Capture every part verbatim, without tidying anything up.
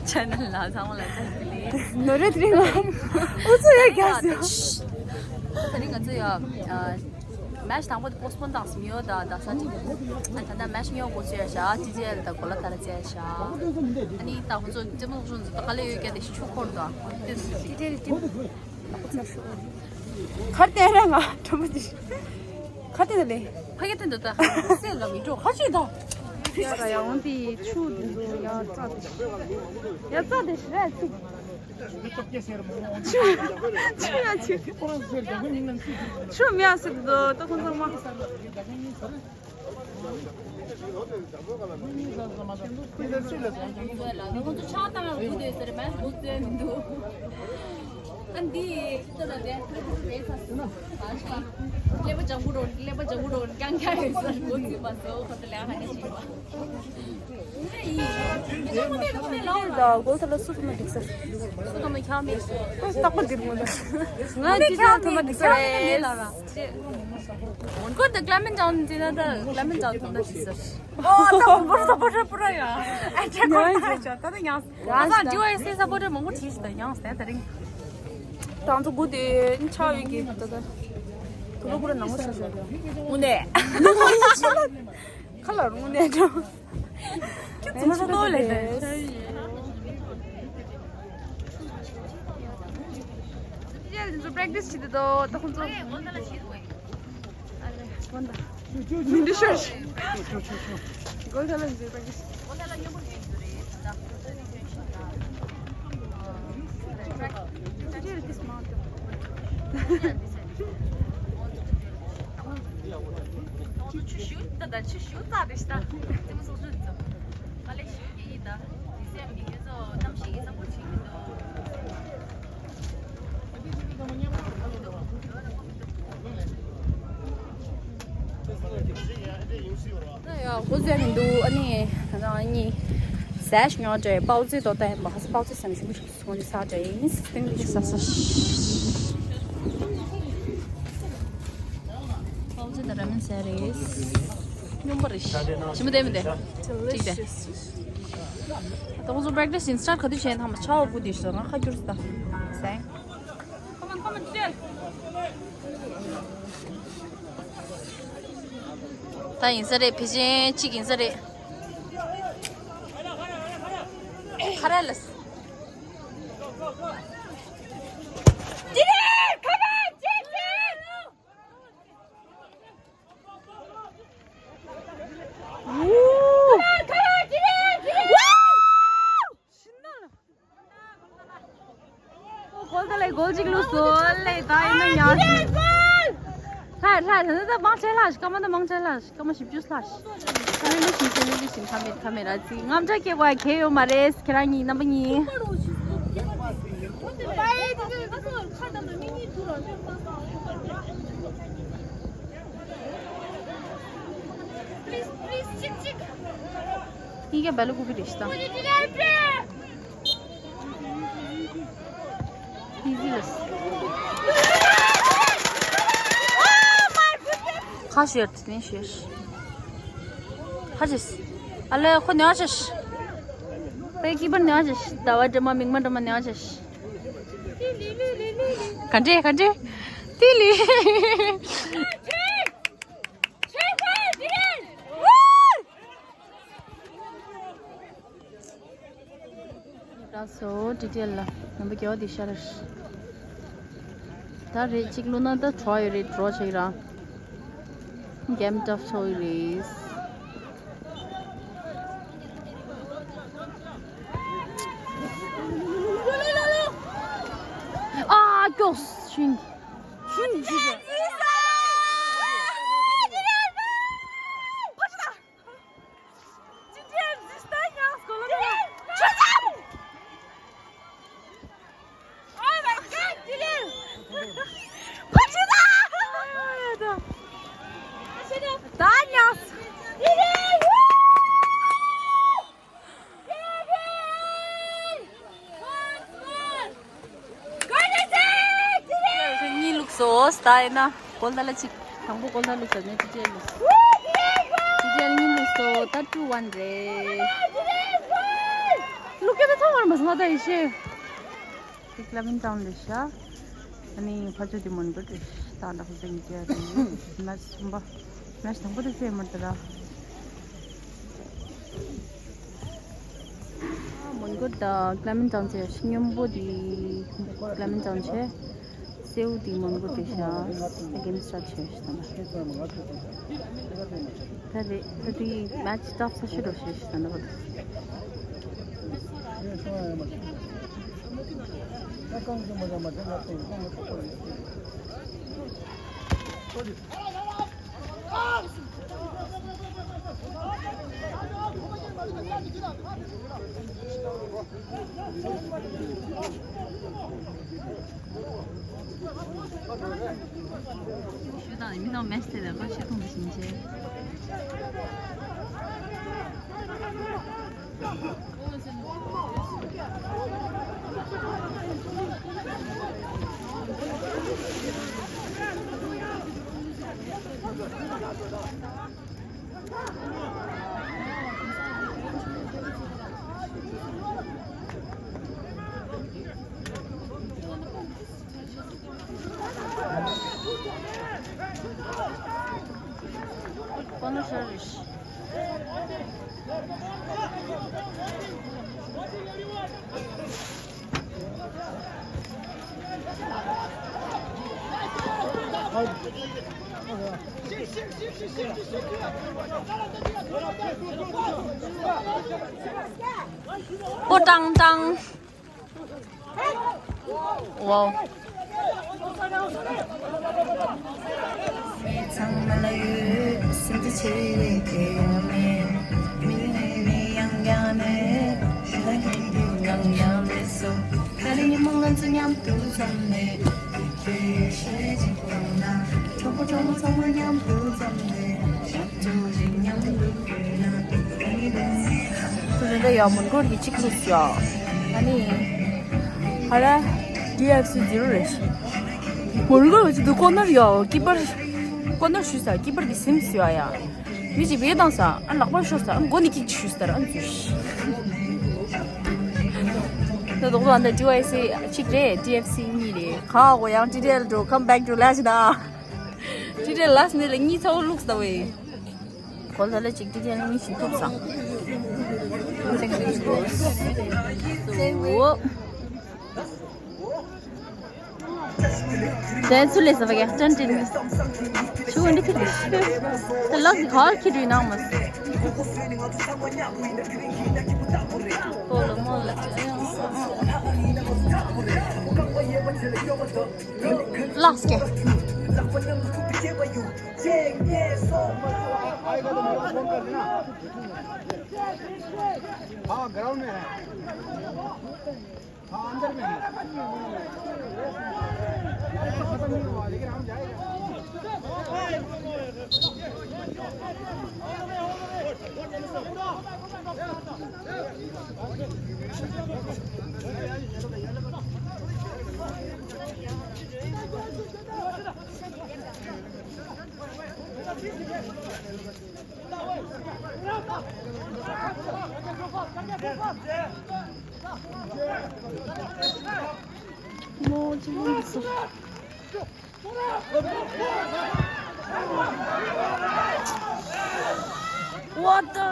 ཆེ་ནལ་ལ་ཚང་མ་ལ་བཀྲ་ཤིས་བདེ་ལེགས། ནོར་རེ་དེ་རིང་ང་ཨུ་ཚུགས་ཡ་རྒྱག་ཟེར། ད་རིང་ང་ཚོ་ཡ་ཨ་མེཆ་དང་པོ་དེ་པོསཊ་པོན་བཏང་ཟིན་ཡོད། ད་ད་ས་ཅིག་ཨ་ད་ད་མེཆ་ཉོ་དགོས་ཚེ་ཡ་ཤ་ཏི་ཇེ་ཨེལ་དང་གོ་ལ་ཐ་ལ་ཚེ་ཡ་ཤ། ཨ་ནི་ད་ཁོ་ཚོ་རྩེད་མོ་ཚོ་ད་ག་ལེ་ཡོད་ཀྱ་དེ་ཤུ་འཁོར་ད་ཏི་ཇེ་ཨེལ་ཊིམ། ཁར་ཏེ་ར་ང་ཁྲོ་མོ་ཅི། ཁར་ཏེ་ད་ལེ། ཕ་གི་ཏེ་འདུག་ད། སེ་ལ་མི་འགྲོ་ཁ་ཅི་ད། ཡ་ར་ཡ་འོང་དེ་ཆུ་དེ་ཚོ་ཡ་རྩ་དེ། ཡ་རྩ་དེ་ཤི་ར་ཚིག་ཆུ་ཆུ་ཡ་ཆུ། ཆུ་མི་ཡ་སེ་དེ་ད་ཁོང་ཚང་མ། ཁོང་ཚོ་ཕྱག་བཏང་ཡང་སྒུག་བསྡད་ཟེར་མེད་སྒུག་བསྡད་མི་འདུག་ཨ་འདི་ཁྱི་ཏོ་ལ་དེ་ཁྱི་ཏོ་རེད་ས་སུ་ན་ས་ཤ། ཀླད་པ་ལྗང་གུ་རོ་ཀླད་པ་ལྗང་གུ་རོ་རྐྱང་རྐྱང་ཡོད་ས་སྒུག་ཚུད་པ་སོ་ཁོ་ཚོ་ལས་ཧ་ནས་ཤི་བ། ད་གོ་ས་ལ་སུ་ཐུབ་མ་འགྲིག་ས། སུ་ཐུབ་མ་ཁྱང་མེད་སོ། ཨ་རྟག་པར་འགྲིག་མོ་ད། ང་ཅི་ཚོད་ཐུབ་མ་འགྲིག་ས་རེད། མོན་གྷོ་ད་ཀླད་མེད་ལྗང་ཅི་ན་ད་ཀླད་མེད་ལྗང་ཐུབ་ན་ཤི་ས། ཨོ་ད་བོར་ད་བོར་ད་བོར་ཡ། ཨ་ཅག་གོ་ད་ཅག་ད་ད་ཡང་། ང་ཚང་ཌི་ཝའི་སི་སབ་པོར་ཊར་མང་པོ་བྲིས་ཤི་ད་ཡང་ཟེར་ད་རིང་། ད་ང་ཚོ་སྒུག་དེ་ཆགས་ཡོད་ཀྱི་ད་ད། དུ་ལོ་ཀུ་ར་ནང་ལ་ཆགས་ཤག་དངོས་གནས། ཁ་ལ་རུང་གནས་ཀྱང་། ཁྱོད་ཚོ་མ་ཚོ་ལོ་ལས་ད། ཡ་ལ་ཚོ་པྲེག་ཊིས་བྱེད་དེ་དོ་ད་ཁོང་ཚོ། མི་འདི་ཤོར། གོ་ཐ་ལ་འཇུ་པ་གི། ཡ་ཡ་སྒོ་ཟེར་མི་འདུག་ཨ་ནི་ང་ཚང་གཉིས་ཟས་ཉོ་འདྲ་པའོ་ཙི་དོ་ལྟ་ཡིན་པ། ཧ་སི་པའོ་ཙི་ཟ་ནི་ཞིམ་པོ་ཞིག་སོང་ནི་ས་འདྲ་ཡིན་སྟེང་གི་ས་ས། པའོ་ཙི་དང་ར་མེན་ཟས་རེད། སྙོམས་པ་རེད། ཞིམ་པོ་བསྡད་མི་བསྡད། གཅིག་བསྡད། ད་ཁོང་ཚོ་པྲེག་ཊིས་ཨིན་སི་ཊརཊ་ག་དུས་བྱས་ཐམ་ཆ་བ་བུ་དེ་ཤོ་ང་ཁ་སྐྱུར་སི་ད། ཟས། ད་ཡིན་ས་རེད། ཕི་ཤིན་གཅིག་ཡིན་ས་རེད། ཁ་ར་ལ། གོལ་ད་ལེ་གོལ་གཅིག་བླུགས་སོ་ལེ། ད་ཡིན་ན་ཉག་ལྷ་ལྷ་ལྷ་ད་མང་ཆེ་ལྷ་ཞིག་སྐར་མ་ད་མང་ཆེ་ལྷ་ཞིག་སྐར་མ་བཞི་བཅུ་ལྷ་ཞིག་ཁ་མེད་ལེ་ཞིག་ཁ་མེད་ལེ་ཞིག་ཁ་མེད་ཁ་མེད་ར་ཙི་ངམ་ཆ་སྐྱེ་བ་ཁེ་ཡོད་མ་རེད། ཁྱེད་རང་གཉིས་རྣམ་པ་གཉིས། གཉིས་ཀ་བལ་ཀུ་པི་རེད་ཤི་ད། ཁ་ཤོར་དེ་ནས་ཤོར། ཁ་ཤོར། ཨ་ལེ་ཁོ་ནས་ཤོར། པའི་ཀི་པར་ནས་ཤོར། ཟླ་བ་སྒྲོལ་མ་མིག་དམར་སྒྲོལ་མ་ནས་ཤོར། ག་འདྲས་ག་འདྲས། ཏི་ལི། ད་སོ་ཌི་ཊེལ་ལ་ནམ་པ་རྒྱལ་བ་དེ་ཤར། ད་རེད་གཅིག་བླུགས་ན་ད་གྲོགས་ཡོད་རེད། གྲོགས་ཆགས་ར། གེམ་ཊབ་ཆོག་གི་རེད། ཨ་ཀྱོག་ཤིང་། ཤིང་ཤིང་། གཉིས་བླུགས་སོ། ད་ཡིན་ན་གོལ་ད་ལ་གཅིག་དང་པོ་གོལ་ད་བླུགས་ས་ནས་ཏི་ཅེ་བླུགས། ཏི་ཅེ་གཉིས་བླུགས་སོ། ད་ཊུ་ཝན་རེད། ལུག་ མ་སོང་ད་ཡེ་ཤེས། ཅིག་ལ་མིན་ཏང་ལེ་ཤ། ཨ་ནི་ཕ་ཚོ་དེ་མོན་གོ་ཏེ་ད་ལག་ཟིང་གི་ཡ་དེ་མེ་ཆུང་པ་མེ་ཆུང་པོ་དེ་ཚེ་མར་ཏེ་ར། མོན་གོ་ད་ཀླ་མིན་ཏང་ཚེ་སྙོམས་པོ་དེ་ཀླ་མིན་ཏང་ཆེ། སེའུ་དེ་མོན་གོ་དེ་ཤ་ཨེ་གེན་སི་ཊ་ཆེ་ཤི་དང་། ད་རེད་ད་དེ་མེ་ཆུ་ཏག་ས་ཤི་རོ་ཤི་ཤི་དང་། ཞུ་དང་མི་དང་མེ་སི་དེ་ལ་ཁ་ཤས་མཐོང་དུ་ཕྱིན་ཆེ། པོ་ཏང་ཏང་། ཝའོ། ཁོ་ཚོ་འདྲ་ཡ་མོན་གྷོ་གི་གཅིག་བླུགས་ཡ། ཨ་ནི་ཧ་ར་ཌི་ཨེཕ་སི་ཛི་རོ་རེད། མོན་གྷོ་གི་གཅིག་ཏུ་ཀོ་ནར་ཡ་ཀི་པར་ཀོ་ནར་ཞུས་ས་ཀི་པར་གི་སིམ་ཞུ་ཡ་ཡ། མི་གཅིག་བེད་བཏང་ས་ཨ་ལག་པར་ཤོར་ས་ཨ་མགོ་ནས་ཀིག་ཞུས་ས་ཨ་འཛུལ་ཤི། ད་དོག་དོག་ཨ་འདྲ་ཌི་ཝའི་སི་གཅིག་རེད། ཌི་ཨེཕ་སི་གཉིས་རེད། ཁ་གོ་ཡང་ཊི་ཌི་ཨེལ་འགྲོ་ཀམ་བེག་ཊུ་ལ་ཤི་ད། ཊི་ཌི་ཨེལ་ལ་སི་ནས་ལ་གཉིས་ཚ་བོ་བླུགས་ས་ད་བས། གོ་ལ་ལ་ཅིག་ཏི་ཅན་ལ་མི་ཞིག་ཐུབ་སང་། དེ་ཚུ་ལས་ས་བ་ག་ཏན་ཏན་ཆུ་འདི་ཁྱེར་ཏེ་ཤི། ད་ལག་གི་གར་ཁྱེར་རུ་ནང་མ་སོ། ཨོ་ལ་མོ་ལ། ལགས་སྐྱེ། हाँ, ग्राउंड में है। हाँ, अंदर में है। खत्म नहीं हुआ, लेकिन हम जाएंगे। What the?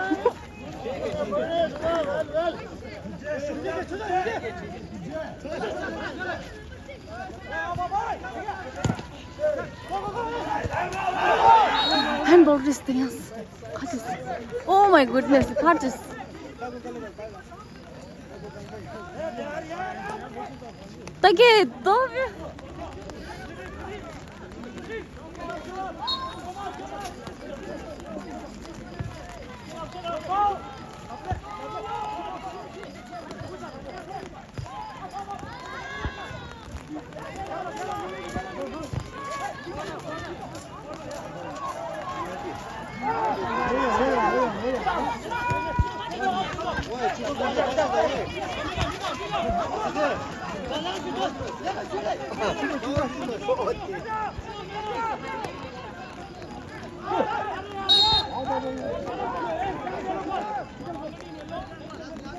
Handball རེད་ཟེར་ཡང་ཁ་ཅིག Oh my goodness, ཁ་ཅིག་ད་གེ་ཏོ།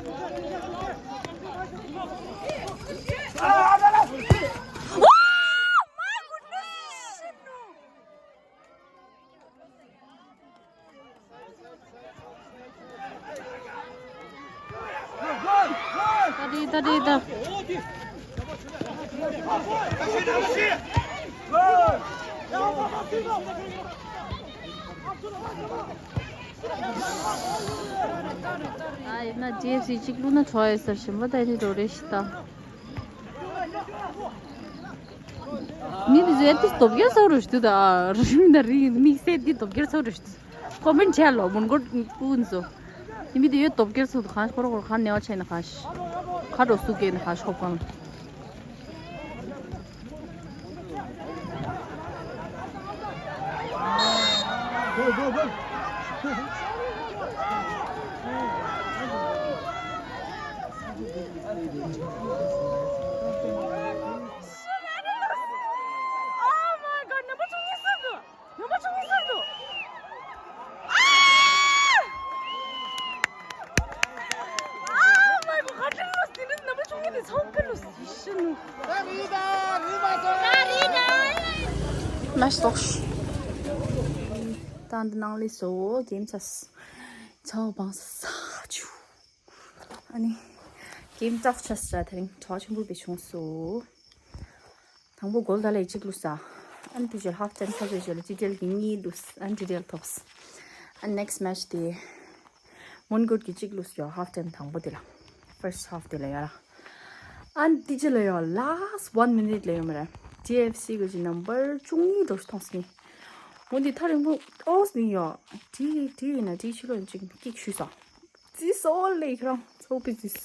ད་དེ་ད་དེ་ད། ཨ་ཡིན་ན་ཇེ་སི་གཅིག་བླུགས་ན་ཆོག་ཡོད་ས་ཞིམ་པོ་ད་ནི་འགྲོ་རེ་ཞིག་ད། མི་འདི་ཚོའི་དེ་སྟོབས་རྒྱལ་ཚོགས་རུ་ཞུ་ད་རིང་ད་རིང་དམིགས་བསལ་འདི་སྟོབས་རྒྱལ་ཚོགས་རུ་ཞུ། ཀོ་མེན་བྱས་ལོ་མོན་གོ་ཀུན་ཚོ། མི་འདི་ཡོད་སྟོབས་རྒྱལ་ཚོགས་གང་ཁོ་རོ་ཁོ་གང་ནེ་བ་ཆེ་ན་གང་ཁ་འགྲོ་སུ་གེ་ན་གང་ཤོབ་གང་། Oh my god, number two is so good. Number two is so good. Ah! Oh my god, ཁ་ཁྲིན་ལོ་སི་ནི་number two ནི་ཚོགས་ཀ་ལོ་སི་ཤི་ནུ། མ་སྟོགས། ད་འདི་ནང་ལས་སོ་གེམ་ཚ་ཚ་བང་ས་ཆུ། ཨ་ནི་གེམ་ཚ་ཆ་ས་དེ་རིང་གྲོགས་ཆེན་པོ་བེ་བྱུང་སོ། དང་པོ་གོལ་ད་ལས་གཅིག་བླུགས་ས། ཨན་དེ་རྗེས་ཧབ་ཊེམ་ཚར་བའི་རྗེས་ལ་ཅི་ཊེལ་གྱི་གཉིས་བླུགས། ཨན་ཅི་ཊེལ་ཐོབས། ཨན་ནེག་སི་མེ་ཆི་དེ་མོན་གོ་གི་གཅིག་བླུགས་ཡོད། ཧབ་ཊེམ་དང་པོ་དེ་ལ། ཕར་སི་ཊི་ཧབ་དེ་ལ་ཡོད་ལ། ཨན་དེ་རྗེས་ལ་ཡོད་ལཱ་སི་ཊི་ཝན་མི་ནིཊ་ལ་ཡོད་མ་རེད། ཊི་ཨེཕ་སི་གི་ནམ་བར་བཅུ་གཉིས་འགྲོ་ཞིག་མཐོང་སོང་ངས། འོ་འདི་ཐག་རིང་པོ་ཨོ་སི་ནི་ཡོད། དེ་དེ་ཡིན་ན་དེ་ཕྱི་ལོགས་ཅིག་ཀིག་ཞུས་སོང་། ཙི་སོ་ལེ་ཁྱེད་རང་ཚོ་པི་ཙིས།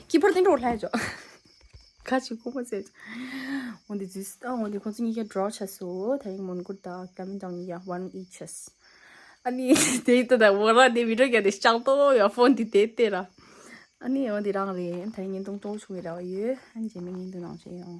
ཁྱི་ཕར་སྟེང་འགྲོ་ལྷ་ཡ་ཅོ། ཁ་ཅིག་ཁོ་མ་ཟེར། འོ་འདི་ཙིས་ཨ་འོ་འདི་ཁོ་ཚོ་གཉིས་ཀ་འགྲོ་ཆ་སོ། ད་ཡིན་མོན་གུར་ད་ཀ་མིན་ཏང་གཉིས་ཀ་ཝན་ཨིཆ་ཆས། ཨ་ནི་དེ་ཡིན་ད་ད་འོ་ར་དེ་བི་ཌིའོ་རྒྱག་དེ་ལྕགས་ཏོ་ཡ་ཕོན་དེ་དེ་དེ་ར། ཨ་ནི་འོ་འདི་རང་རེད། ད་ཡིན་ཏོང་ཏོ་ཆུང་བའི་ར་བ་ཡོད། ཨ་ནི་རྗེས་མའི་ཉིན་དུ་ནང་ཆེ་ཡོང་།